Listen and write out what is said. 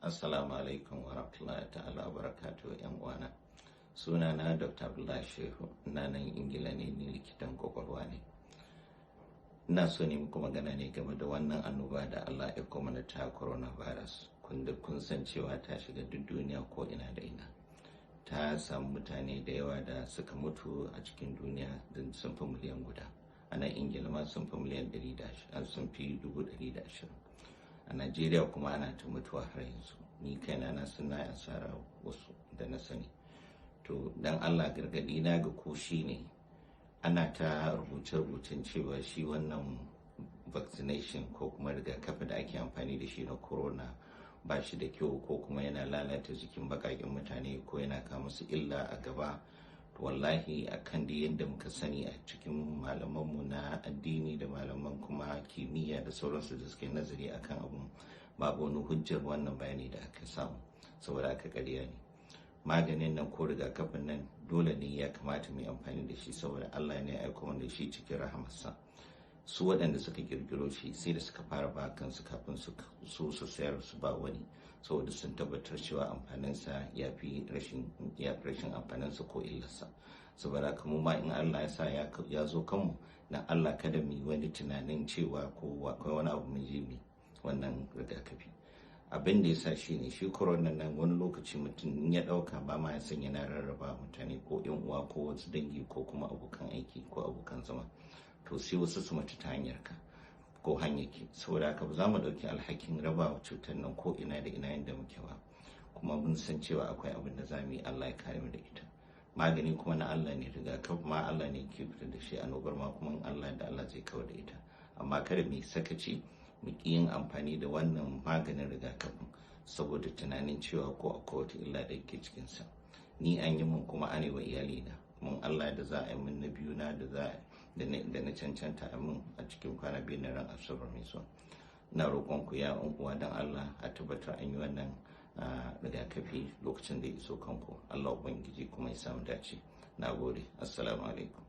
Assalamu alaikum wa rahmatullahi ta'ala wa barakatuhu, yan uwana. Sunana Dr. Abdullahi Shehu, ina nan Ingila ne, ni likitan kwakwalwa ne. Ina so ne muku magana ne game da wannan annoba da Allah ya mana ta coronavirus. Kun da kun san cewa ta shiga duk duniya ko ina da ina. Ta samu mutane da yawa da suka mutu a cikin duniya don sun fi miliyan 1. A nan Ingila ma sun fi miliyan 120, sun fi 120,000. A Najeriya kuma ana ta mutuwa har yanzu. Ni kaina na san na asara wasu da na sani. To, dan Allah, gargadi na ga ku shine ana ta rubuce-rubucen cewa shi wannan vaccination ko kuma rigakafi da ake amfani da shi na corona ba shi da kyau, ko kuma yana lalata jikin bakaken mutane, ko yana kawo musu illa a gaba. Wallahi, akan da yadda muka sani a cikin malamanmu na addini da malaman kuma kimiyya da sauransu da suka yi nazari akan abun, babu wani hujjar wannan bayani da aka samu. Saboda aka karya ne. Maganin nan ko rigakafin nan dole ne ya kamata mu yi amfani da shi, saboda Allah ne ya aiko mana da shi cikin rahamarsa. Su waɗanda suka kirkiro shi sai da suka fara ba kansu kafin su su sayar su ba wani, saboda sun tabbatar cewa amfaninsa ya fi rashin amfaninsa ko illarsa. Saboda haka mu ma in Allah ya sa ya zo kanmu, dan Allah kada mu yi wani tunanin cewa ko akwai wani abu mu je mu wannan rigakafi. Abin da ya sa shi ne shi corona nan, wani lokaci mutum in ya dauka ba ma ya san yana rarraba mutane, ko yan uwa ko wasu dangi ko kuma abokan aiki ko abokan zama, to sai wasu su mutu ta hanyar ka ko hanyar ki. Saboda haka ba za mu dauki alhakin raba cutar nan ko ina da ina inda muke ba. Kuma mun san cewa akwai abin da za mu yi Allah ya kare mu da ita. Magani kuma na Allah ne, rigakafi ma Allah ne ke fitar da shi, annobar ma kuma Allah da Allah zai kawar da ita. Amma kada mu yi sakaci mu ƙi yin amfani da wannan maganin rigakafin saboda tunanin cewa ko akwai wata illa da ke cikinsa. Ni an yi mun, kuma an yi wa iyalina. Mun Allah da za a yi mun na biyu na da za da na cancanta a mun a cikin kwana 2 na ran Asabar mai zuwa. Ina roƙon ku, ya uwa, don Allah a tabbatar an yi wannan rigakafi lokacin da ya iso kanku. Allah Ubangiji kuma ya samu dace. Na gode. Assalamu alaikum.